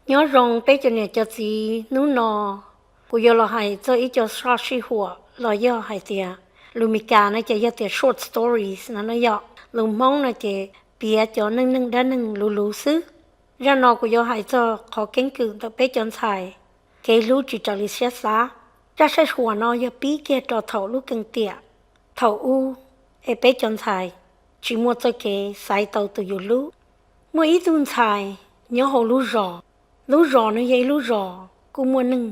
Nyob zoo peb cov niam cov txiv, hnub no kuv yuav los hais txog ib co sab sij huam los yog hais tias lus Mis Kas no ces yog tias short stories no no yog lus Hmoob no ces piav cov neej neeg dab neeg luv luv xwb. Zaj no kuv yuav hais txog qhov keeb kwm ntawm peb cov ntxhais kev hlub tsis raws li siab xav. Zaj sij huam no yog pib kiag rau thaum lub keeb tiam thaum ub, es peb cov ntxhais tsis muaj txoj kev xaiv tau tus yus hlub. Muaj ib tug ntxhais nyob hauv lub zos. Lub zos no yog ib lub zos kuj muaj neeg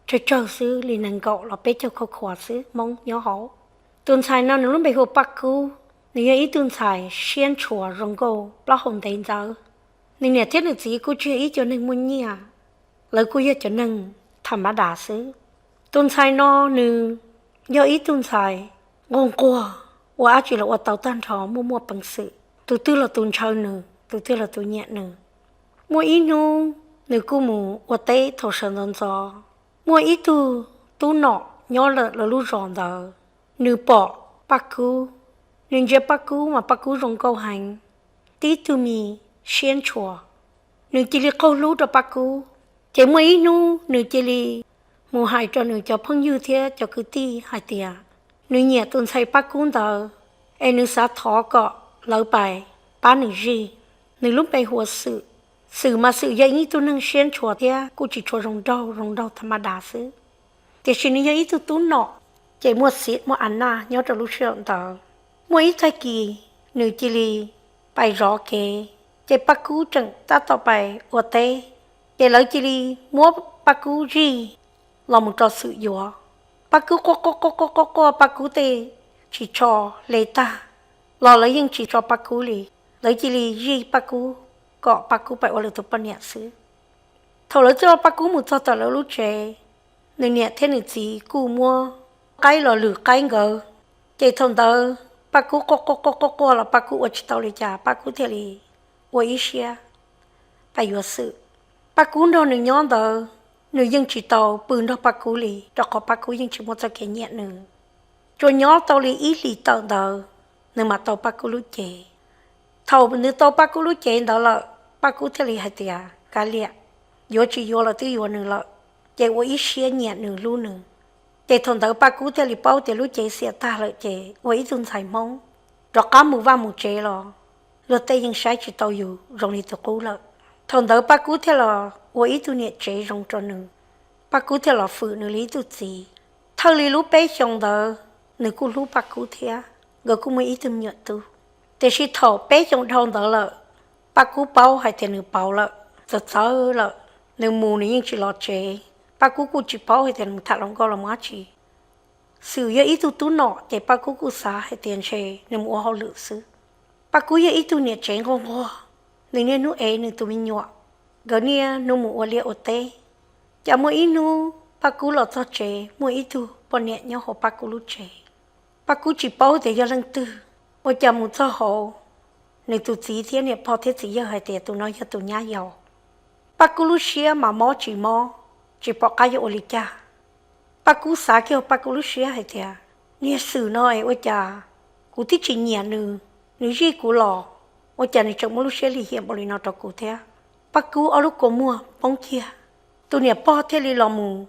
tsawg tsawg xwb, li nees nkaum los peb caug khov khuas xwb Hmoob nyob hauv. Tus ntxhais no nws lub npe hu ua Paj Kub, nws yog ib tug ntxhais siab ntshua zoo nkauj plaub hau ntev ntxawv. Nws niam thiab nws txiv kuj tsis yog ib co neeg muaj nyiaj, lawv kuj yog cov neeg tham ma das xwb. Tus ntxhais no nws yog ib tug ntxhais nquag nquag, ua dab tsi los ua tau tag nrho, muaj muaj peev xwm, tus twg los tus ntshaw nws, tus twg los tus nyiam nws. Muaj ib hnub nws kuj mus ua teb thaum sawv ntxov ntxov, muaj ib tug tub nom nyob lawm lawv lub zos ntawd, nws pom Paj Kub, nws ntsia Paj Kub mas Paj Kub zoo nkauj heev, tib tug me siab ntshua, nws cia li qaug hlub rau Paj Kub. Ces muaj ib hnub nws cia li mus hais rau nws cov phooj ywg thiab cov kwv tij hais tias nws nyiam tus ntxhais Paj Kub ntawd, es nws xav thov kom lawv pais pab nws zij. Nws lub npe hu ua Xwm. Xwm mas Xwm yog ib tug neeg siab ntshua thiab kuj tsis tshua zoo nraug, zoo nraug tham ma das xwb, tiam sis nws yog ib tug tub nom, ces muaj xiv muaj a naj nyob rau lub sij hawm ntawd. Muaj ib tag kis nws cia li pais zov kev, ces Paj Kub tseem tab tom pais ua teb, ces lawv cia li muab Paj Kub zij los mus rau Xwm yuav. Paj Kub quaj quaj quaj quaj quaj quaj, Paj Kub tej ris tsho hle tag los lawv yeej tsis tso Paj Kub li, lawv cia li zij Paj Kub kom Paj Kub pais ua lawv tus poj niam xwb. Thaum lawv coj Paj Kub mus txog tom lawv lub tsev, nws niam thiab nws txiv kuj muab qaib los lwm qaib nkawd, ces thaum ntawd Paj Kub quaj quaj quaj quaj quaj los Paj Kub ua tsis tau li cas, Paj Kub thiaj li ua ib siab pais yuav Xwm. Paj Kub nrog nws nyob ntawd, nws yeej tsis tau pw nrog Paj Kub li, rau qhov Paj Kub yeej tsis muaj txoj kev nyiam nws. Tsuas nyob tau li ib hlis tawm ntawd, nws mam tau Paj Kub lub cev. Thaum nws tau Paj Kub lub cev ntawd lawm, Paj Kub thiaj li hais tias kav liam, yuav tsis yuav los twb yuav nws lawm, ces ua ib siab nyiam nws hlub nws. Ces thaum ntawd Paj Kub thiaj li paub tias lub cev xiam tag lawm ces ua ib tug ntxhais Hmoob rov qab mus vaj mus tsev los luag tej yeej saib tsis tau yus zoo li tus qub lawm. Thaum ntawd Paj Kub thiaj los ua ib tug niam tsev zoo rau nws, Paj Kub thiaj los fwm nws li ib tug txiv. Thawj li lub peb xyoos ntawd nws kuj hlub Paj Kub thiab, nkawd kuj muaj ib tug me nyuam tub. Tiam sis thaum peb xyoos dhau ntawd lawm, Paj Kub paub hais tias nws pauv lawm, txawv txawv lawm, nws mus nws yeej tsis los tsev. Paj Kub kuj tsis paub hais tias nws mus tham hluas nkauj los mus dab tsi. Xwm yog ib tug tub nom ces Paj Kub kuj xav hais tias ntshe nws mus ua hauj lwm xwb. Paj Kub yog ib tug niam tsev nquag nquag, nws niaj hnub ev nws tus me nyuam, nkawd niaj hnub mus ua liaj ua teb. Cas muaj ib hnub Paj Kub los txog tsev muaj ib tug poj niam nyob hauv Paj Kub lub tsev. Paj Kub tsis paub tias yog leej twg, ua cas mus txog hauv, nws tus txiv thiab niam pog thiab txiv yawg hais tias tus no yog tus nyab yau. Paj Kub lub siab mas mob tsis mob, tsis pom qab yuav ua li cas. Paj Kub xav kiag Paj Kub lub siab hais tias niag Xwm no es ua cas kuv twb tsis nyiam nws, nws zij kuv los, ua cas nws tseem muaj lub siab lim hiam npaum li no rau kuv thiab. Paj Kub ob lub kua muag poob kiag. Tus niam pog thiaj li los mus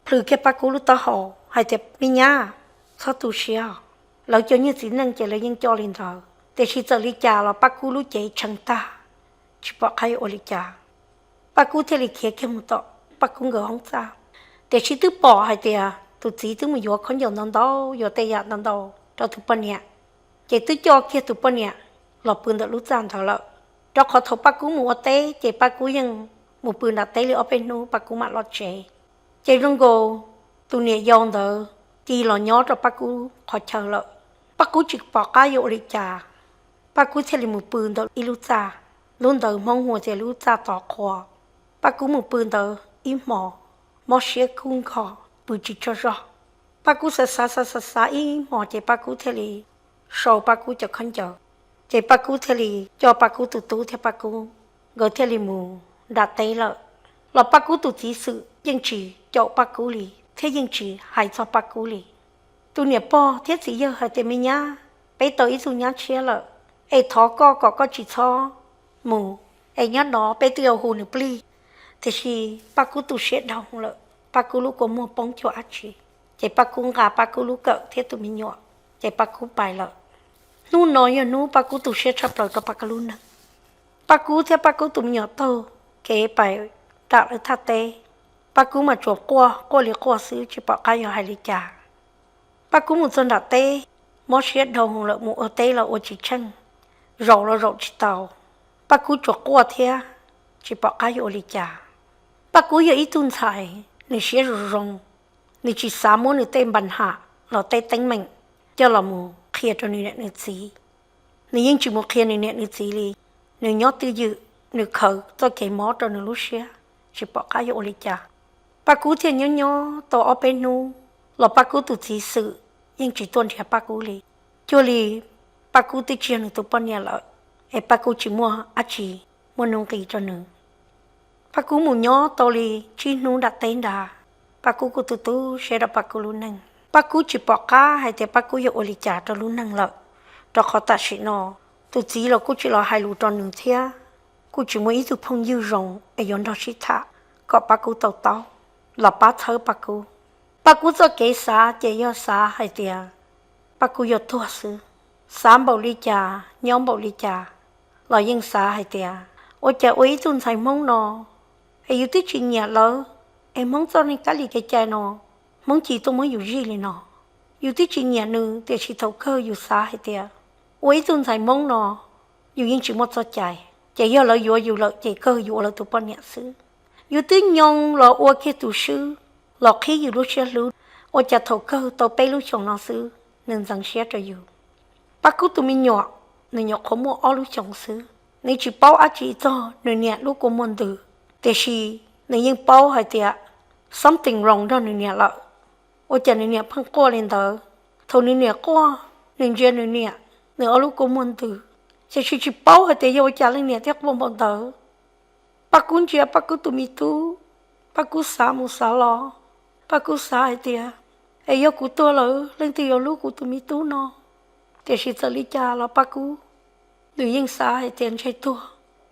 plhws kiag Paj Kub lub taub hau hais tias me nyab, txhob tu siab, lawv cov niag txiv neej ces lawv yeej coj li ntawd, tiam sis txawm li cas los Paj Kub lub cev tshee tag, tsis pom qab yuav ua li cas. Paj Kub thiaj li khiav kiag mus tom Paj Kub nkawd hoob txaj, tiam sis twb pom hais tias tus txiv twb mus yuav khaub ncaws ntau ntau, yuav tej yam ntau ntau rau tus poj niam, ces twb coj kiag tus poj niam los pw ntawm lub txaj ntawd lawm. Rau qhov thaum Paj Kub mus ua teb ces Paj Kub yeej mus pw nram teb li ob peb hnub Paj Kub mam los tsev. Ces zoo nkaus tus niam yau ntawd cia li los nyob rau Paj Kub qhov chaw lawm. Paj Kub tsis pom qab yuav ua li cas, Paj Kub thiaj li mus pw ntawm ib lub txaj, lub ntawd Hmoob hu tias lub txaj tov qhua. Paj Kub mus pw ntawd ib hmos, mob siab kub nkho, pw tsis tsaug zog. Paj Kub xav xav xav xav xav ib hmos ces Paj Kub thiaj li sau Paj Kub cov khaub ncaws, ces Paj Kub thiaj li coj Paj Kub tus tub thiab Paj Kub nkawd thiaj li mus nram teb lawm. Los Paj Kub tus txiv Xwm yeej tsis caum Paj Kub li thiab yeej tsis hais txog Paj Kub li. Tus niam pog thiab txiv yawg hais tias me nyab, peb tau ib tug nyab tshiab lawm, es thov koj kom koj tsis txhob mus, es nyob no peb twb yuav hu nws plig, Tiam sis Paj Kub tu siab dhau lawm, Paj Kub lub kua muag poob cuag dab tsi, ces Paj Kub nqa Paj Kub lub kawm thiab tus me nyuam, ces Paj Kub pais lawm. Hnub no yog hnub Paj Kub tu siab tshaj plaws rau Paj Kub lub neej. Paj Kub thiab Paj Kub tus me nyuam taug kev pais nram lawv thaj teb. Paj Kub mas tsuas quaj quaj li quaj xwb, tsis pom qab yuav hais li cas. Paj Kub mus txog nram teb, mob siab dhau lawm, mus ua teb los ua tsis tsheej, zaum los zaum tsis tau. Paj Kub tsuas quaj thiab tsis pom qab yuav ua li cas. Paj Kub yog ib tug ntxhais, nws siab zoo zoo, nws tsis xav muab nws tej npa nham los tej teeb meem coj los mus qhia rau nws niam nws txiv. Nws yeej tsis mus qhia nws niam nws txiv li. Nws nyob twj ywm, nws khaws txoj kev mob rau nws lub siab, tsis pom qab yuav ua li cas. Paj Kub thiaj nyob nyob tau ob peb hnub los Paj Kub tus txiv xwm yeej tsis tuaj nrhiav Paj Kub li. Cuag li Paj Kub twb tsis yog nws tus poj niam lawm, es Paj Kub tsis muaj dab tsi muaj nuj nqis rau nws. Paj Kub mus nyob tau li tsib hnub nram teb nrad, Paj Kub kuj tu tu siab rau Paj Kub lub neej. Paj Kub tsis pom qab hais tias Paj Kub yuav ua li cas rau lub neej lawm, rau qhov tam sim no tus txiv los kuj tsis los hais lus rau nws thiab, kuj tsis muaj ib tug phooj ywg zoo es yuav nrog sib tham kom Paj Kub tau taub los pab txhawb Paj Kub. Paj Kub txoj kev xav ces yog xav hais tias Paj Kub yuav tuag xwb. Xav npaum li cas nyob npaum li cas los yeej xav hais tias ua cas ua ib tug ntxhais Hmoob no es yus twb tsis nyiam lawv, es Hmoob txoj neeg kab li kev cai no, Hmoob cia tuaj muab yus zij li no. Yus twb tsis nyiam nws tiam sis thaum kawg yus xav hais tias ua ib tug ntxhais Hmoob no yus yeej tsis muaj txoj cai, ces yog lawv yuav yus lawm ces kawg yus ua lawv tus poj niam xwb. Yus twb nyoo los ua kiag tus swb los qhib yus lub siab hlub, ua cas thaum kawg tau peb lub xyoos no xwb nws ntxeev siab rau yus. Paj Kub tus me nyuam, nws nyuam qhuav muaj ob lub xyoos xwb, nws tsis paub dab tsi txog nws niam lub kua muag ntws, tiam sis nws yeej paub hais tias something wrong nrog nws niam lawm. Ua cas nws niam pheej quaj li ntawd? Thaum nws niam quaj, nws ntsia nws niam, nws ob lub kua muag ntws, tiam sis tsis paub hais tias yog ua cas leej niam thiaj quaj npaum ntawd. Paj Kub ntsia Paj Kub tus me tub, Paj Kub xav mus xav los, Paj Kub xav hais tias, es yog kuv tuag lawm leej twg yuav hlub kuv tus me tub no? Tiam sis txawm li cas los Paj Kub, nws yeej xav hais tias ntshe tuag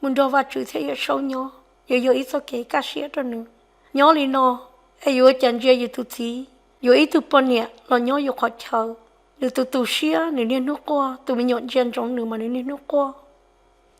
mus nrog Vajtswv thiab Yawm Saub nyob yuav yog ib txoj kev kaj siab rau nws. Nyob li no, es yuav ua cas ntsia yus tus txiv yuav ib tug poj niam los nyob yus qhov chaw, nws tus tu siab, nws niaj hnub quaj, tus me nyuam ntsia ntsoov nws mas nws niaj hnub quaj.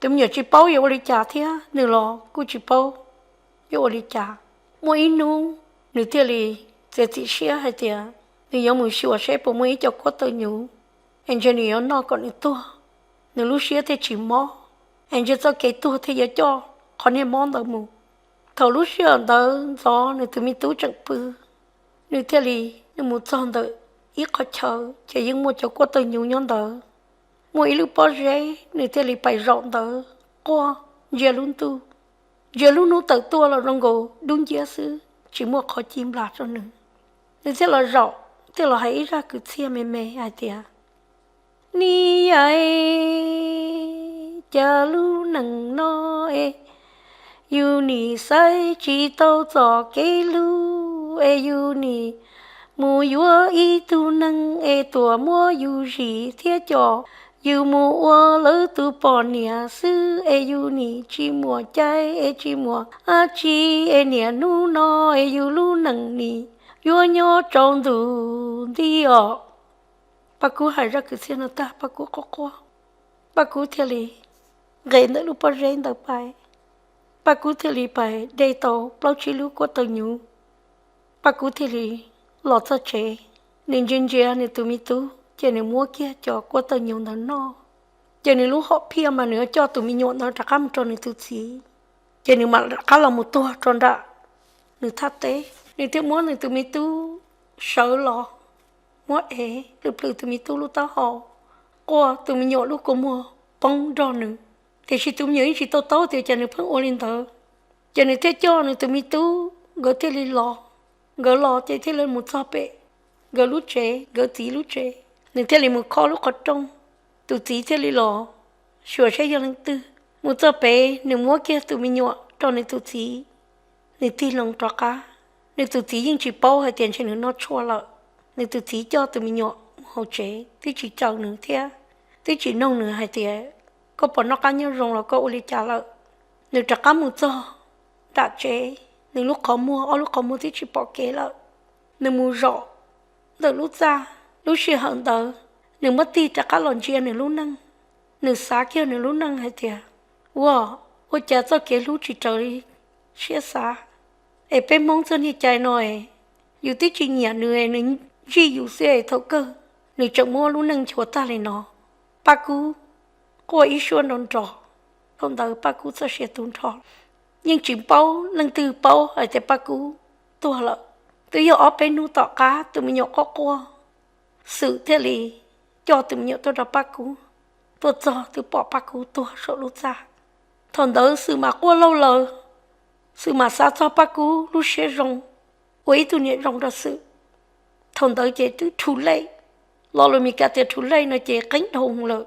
Tus me nyuam tsis paub yuav ua li cas thiab nws los kuj tsis paub yuav ua li cas. Muaj ib hnub nws thiaj li txiav txim siab hais tias nws yuav mus xyuas seb puas muaj ib co kuab taw nyuv, es ntshai nws yuav noj kom nws tuag, nws lub siab thiaj tsis mob, es ntshai txoj kev tuag thiaj yuav coj qhov niag mob ntawd mus. Thaum lub sij hawm ntawd ntxov nws tus me tub tseem pw, nws thiaj li, nws mus txog ntawm ib qhov chaw ces yeej muaj cov kuab taw nyuv nyob ntawd. Muaj ib lub pob zeb, nws thiaj li pais zaum ntawd quaj ntsia lub ntuj. Ntsia lub hnub tawm tuaj los zoo nkaus dub nciab xwb, tsis muaj qhov ci nplas rau nws. Nws thiaj los zaum, thiaj los hais ib zaj kwv txhiaj me me hais tias, nim yaim cas lub neej no es yus nim saib tsis tau txoj kev hlub, es yus nim mus yuav ib tug neeg es tuam muab yus zim thiab coj yus mus ua lawv tus poj niam xwb, es yus nim tsis muaj cai es tsis muaj dab tsi, es niaj hnub no es yus lub neej nim yuav nyob rau ntus nti os. Paj Kub hais zaj kwv txhiaj no tag, Paj Kub quaj quaj, Paj Kub thiaj li nqes ntawm lub pob zeb ntawd pais. Paj Kub thiaj li pais de tau plaub tsib lub kuab taw nyuv. Paj Kub thiaj li los txog tsev, nws ntsia ntsia nws tus me tub ces nws muab kiag cov kuab taw nyuv ntawd noj. Ces nws lub hom phiaj mas nws yuav coj tus me nyuam ntawd rov qab mus rau nws tus txiv, ces nws mam rov qab los mus tuag rau nram nws thaj teb. Nws thiaj muab nws tus me tub sawv los, muab ev plhws plhws tus me tub lub taub hau, quaj, tus me nyuam lub kua muag poob nrog nws. Tiam sis tus me nyuam yeej tsis tau taub tias cas nws pheej ua li ntawd. Ces nws thiaj coj nws tus me tub, nkawd thiaj li los. Nkawd los ces thiaj li mus txog pem nkawd lub tsev, nkawd txiv lub tsev. Nws thiaj li mus khob lub qhov rooj, tus txiv thiaj li los xyuas saib yog leej twg. Mus txog pem nws muab kiag tus me nyuam rau nws tus txiv, nws tig loo rov qab. Nws tus txiv yeej tsis paub hais tias ntshe nws noj tshuaj lawm. Nws tus txiv coj tus me nyuam mus hauv tsev, twb tsis caw nws thiab twb tsis noog nws hais tias, koj puas noj qab nyob zoo los koj ua li cas lawm? Nws rov qab mus txog, nram tsev, nws lub qhov muag, ob lub qhov muag twb tsis pom kev lawm. Nws mus zaum ntawm lub txaj, lub sij hawm ntawd nws muab tig rov qab los ntsia nws lub neej. Nws xav kiag nws lub neej hais tias, ua, ua cas txoj kev hlub tsis raws li siab xav, es peb Hmoob txoj niag cai no es yus twb tsis nyiam nws, nws zij yus xwb es thaum kawg nws tseem muab lub neej nchuav tag li no. Paj Kub quaj ib suab nrov nrov. Thaum ntawd Paj Kub txoj sia tu nrho, yeej tsis paub leej twg paub hais tias Paj Kub tuag lawm. Twb yog ob peb hnub tom qab tus me nyuam quaj quaj, Xwm thiaj li coj tus me nyuam tuaj rau Paj Kub. Tuaj txog twb pom Paj Kub tuag saum lub txaj. Thaum ntawd Xwm mam quaj lauj laws, Xwm mam xav txog Paj Kub lub siab zoo, ua ib tug niam zoo rau Xwm. Thaum ntawd ces twb rhu lej, lo lus Mis Kas tias rhu lej no ces qeeb dhau lawm.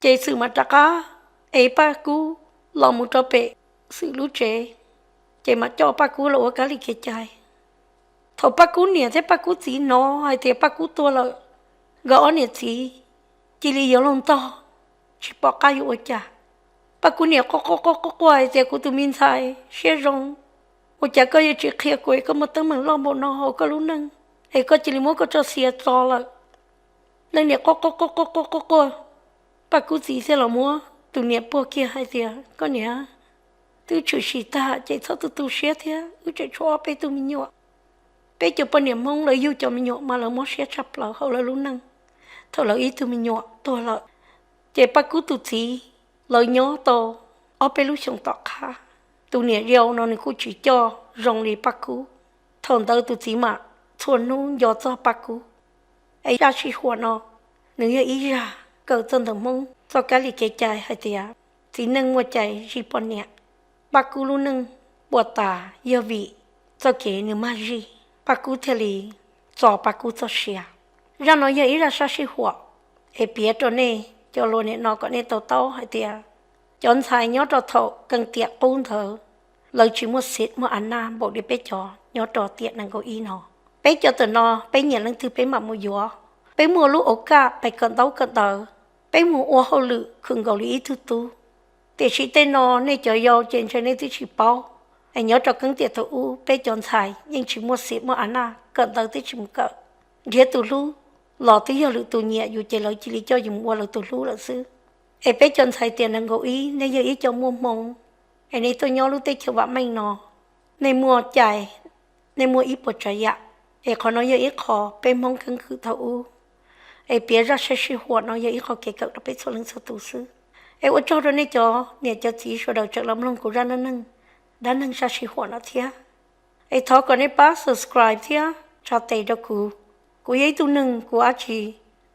Ces Xwm mam rov qab ev Paj Kub los mus rau pem Xwm lub tsev, ces mam coj Paj Kub los ua kab li kev cai. Thaum Paj Kub niam thiab Paj Kub txiv hnov hais tias Paj Kub tuag lawm, nkawd ob niam txiv cia li yuav luag ntog, tsis pom qab yuav ua cas. Paj Kub niam quaj quaj quaj quaj quaj hais tias, kuv tus me ntxhais siab zoo, ua cas koj yuav tsis qhia kuv es koj muaj teeb meem loj npaum no hauv koj lub neej, es koj cia li muab koj txoj sia tso lawm. Leej niam quaj quaj quaj quaj quaj quaj quaj, Paj Kub txiv thiaj los muab tus niam puag kiag hais tias, koj niam, twb tshwm sim tag ces txhob tu tu siab thiab, wb tseem tshuav ob peb tug me nyuam. Peb cov poj niam Hmoob lawv yug cov me nyuam mas lawv mob siab tshaj plaws hauv lawv lub neej thaum lawv ib tug me nyuam tuag lawm. Ces Paj Kub tus txiv, lawv nyob tau ob peb lub xyoos tom qab, tus niam yau no nws kuj tsis coj zoo li Paj Kub. Thaum ntawd tus txiv mam txhua hnub nco txog Paj Kub. Es zaj sij huam no nws yog ib zaj kawm txog ntawm Hmoob txoj kab li kev cai hais tias txiv neej muaj cai zij poj niam. Paj Kub lub neej puas tas yog vim txoj kev nws mag zij, Paj Kub thiaj li txo Paj Kub txoj sia. Zaj no yog ib zaj sab sij huam es piav rau nej cov hluas nim no kom nej tau taub hais tias cov ntxhais nyob rau thaum keeb tiam qub ntawd, lawv tsis muaj xiv muaj a naj npaum li peb cov nyob rau tiam nees nkaum ib no. Peb cov tam no peb nyiam leej twg peb mam mus yuav, peb muaj lub au kaj pes kawm ntaub kawm ntawv, peb mus ua hauj lwm khwv nkaus li ib tug tub. Tiam sis tej no nej cov yau ces ntshe nej twb tsis paub, es nyob rau keeb tiam thaum ub peb cov ntxhais yeej tsis muaj xiv muaj a naj, kawm ntawv twb tsis mus kawm. Nrhiav tus hlub los twb yog lwm tus nyiam yus ces lawv cia li coj yus mus ua lawv tus hlub lawm xwb. Es peb cov ntxhais tiam nees nkaum ib nej yog ib co muaj hmoo, es nej tuaj nyob lub teb chaws vam meej no, nej muaj cai, nej muaj ib puas tsav yam. Es qhov no yog ib qho peb Hmoob keeb kwm thaum ub, es piav zaj sab sij huam no yog ib qho kev kawm rau peb txhua leej txhua tus xwb. Es ua tsaug rau nej cov niam cov txiv sawv daws tseem los mloog kuv zaj neej neeg, dab neeg sab sij huam no thiab. Es thov kom nej pab subscribe thiab tsa tes rau kuv. Kuv yog ib tug neeg kuv dab tsi,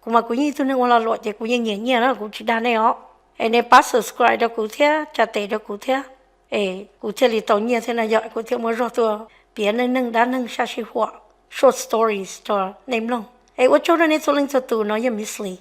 kuv mas kuv yeej ib tug neeg ua lag luam ces kuv yeej nyiam nyiaj na, kuv tsis dag nej os. Es nej pab subscribe rau kuv thiab tsa tes rau kuv thiab, es kuv thiaj li tau nyiaj thiab no yog kuv thiaj muaj zog tuaj piav neej neeg dab neeg sab sij huam, short stories rau nej mloog. Es ua tsaug rau nej txhua leej txhua tus, no yog Miss Lee.